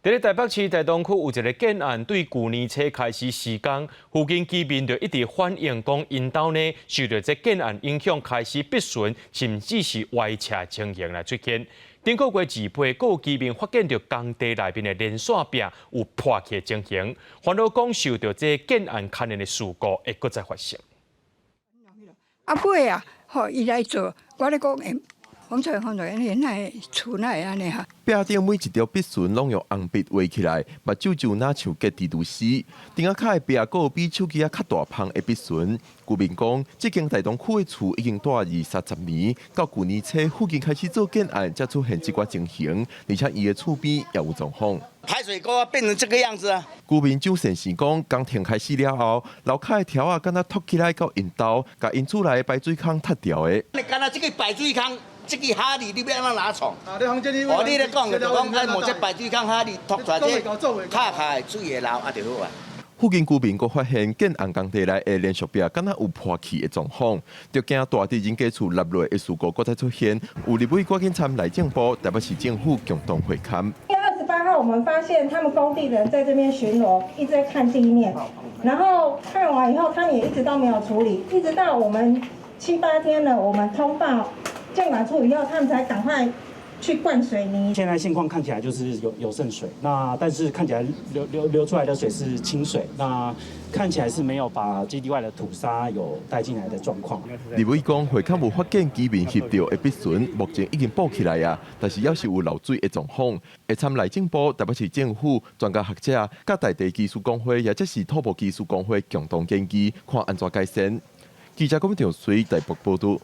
佇咧台北市大東區有一个建案，對舊年初開始施工，附近居民就一直反映講，𪜶兜呢受著這建案影響，開始筆順，甚至是歪斜情形來出現。頂個月28，閣有居民發現著工地內面的連線壁有破去的情形，煩惱講受著這建案牽連的事故會閣再發生。啊尾啊，予伊來做，我咧講會。風吹風吹，你哪會厝哪會按呢哈？壁頂每一條筆順攏用紅筆畫起來，目睭就若像結蜘蛛絲。頂仔跤的壁，閣有比手機仔較大芳的筆順。居民講，這間大東區的厝已經住二三十年，到舊年初附近開始做建案，才出現這寡情形，而且伊的厝邊也有狀況。排水溝變成這個樣子啊！居民周先生講，工程開始了後，樓跤的柱仔敢若凸起來到𪜶兜，共𪜶厝內的排水孔塞牢的。你敢若這个排水孔，這个哈利你欲按怎拿創？哦，你咧講的就講愛無這排水孔哈利凸出來，這卡卡的水會流啊就好啊。附近居民閣發現建案工地內的連續壁敢若有破去的狀況，就驚大佇人家厝落落的事故閣再出現。有立委趕緊參內政部、台北市政府共同會勘。 28號，我們發現他們工地人在這邊巡邏，一直在看地面，然後看完以後，他們也一直都沒有處理，一直到我們七八天了，我們通報建管處以後，他們才趕快去灌水泥。現在現況看起來就是有滲水，那但是看起來流出來的水是清水，那看起來是沒有把基地外的土沙有帶進來的狀況。立委講，會勘有發現居民翕著的筆順，目前已經補起來啊，但是猶是有漏水的狀況，會參內政部、台北市政府、專家學者、佮大地技師公會，也就是土木技師公會共同研議，看按怎改善。記者郭明隨台北報道。